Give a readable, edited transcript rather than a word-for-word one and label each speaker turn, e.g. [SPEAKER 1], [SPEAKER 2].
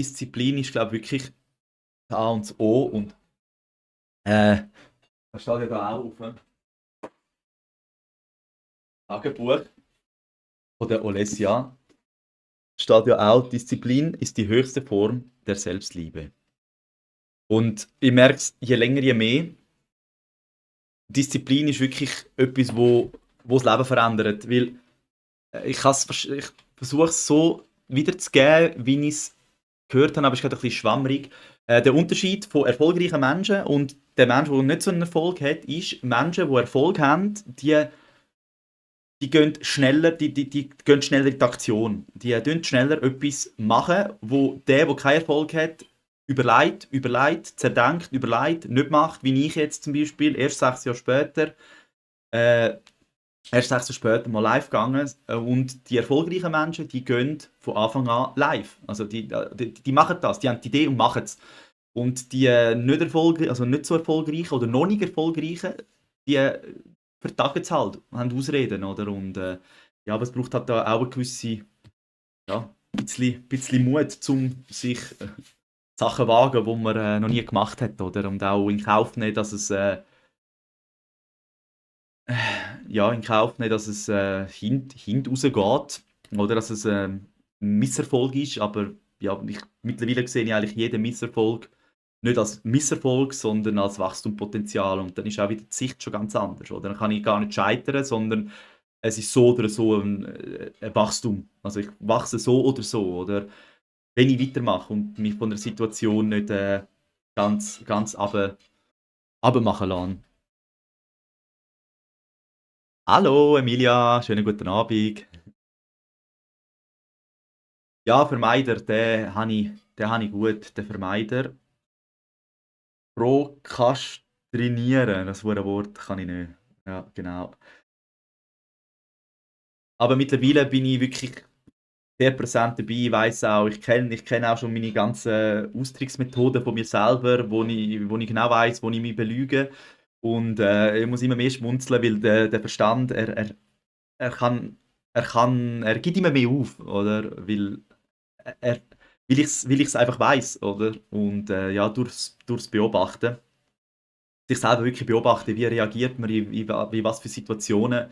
[SPEAKER 1] Disziplin ist, glaube ich, wirklich das A und das O. Und äh, das steht ja da auch auf dem Tagebuch von der Olesia. Steht ja auch, Disziplin ist die höchste Form der Selbstliebe. Und ich merke es je länger, je mehr. Disziplin ist wirklich etwas, wo das Leben verändert. Weil ich versuche es so wiederzugeben, wie ich es gehört habe, aber es ist gerade ein bisschen schwammerig. Der Unterschied von erfolgreichen Menschen und den Menschen, die nicht so einen Erfolg haben, ist, Menschen, die Erfolg haben, die gehen schneller, die gehen schneller in die Aktion. Die tun schneller etwas machen, wo der keinen Erfolg hat, überlegt, zerdenkt, nicht macht, wie ich jetzt zum Beispiel, äh, erst 6 Jahre später mal live gegangen. Und die erfolgreichen Menschen, die gehen von Anfang an live. Also die machen das, die haben die Idee und machen es. Und die also nicht so erfolgreichen oder noch nicht erfolgreichen, die vertagen es halt, haben Ausreden, oder? Und ja, aber es braucht halt da auch eine gewisse, ja, bisschen Mut, um sich Sachen wagen, die man noch nie gemacht hat, oder? Und auch in Kauf nehmen, dass es ja, in Kauf nehmen, dass es hint rausgeht, oder dass es ein Misserfolg ist, aber ja, mittlerweile sehe ich eigentlich jeden Misserfolg nicht als Misserfolg, sondern als Wachstumspotenzial, und dann ist auch wieder die Sicht schon ganz anders, oder? Dann kann ich gar nicht scheitern, sondern es ist so oder so ein Wachstum. Also ich wachse so oder so, oder wenn ich weitermache und mich von der Situation nicht ganz runter machen lasse. Hallo Emilia, schönen guten Abend. Ja, Vermeider, den habe ich gut, den Vermeider. Prokrastinieren, das Wort kann ich nicht. Ja, genau. Aber mittlerweile bin ich wirklich sehr präsent dabei. Ich weiss auch, ich kenn auch schon meine ganzen Austricksmethoden von mir selber, wo ich genau weiss, wo ich mich belüge. Und ich muss immer mehr schmunzeln, weil der Verstand, er kann, er gibt immer mehr auf, oder? Er, weil ich's einfach weiss, oder? Und ja, durchs Beobachten, sich selber wirklich beobachten, wie reagiert man in was für Situationen.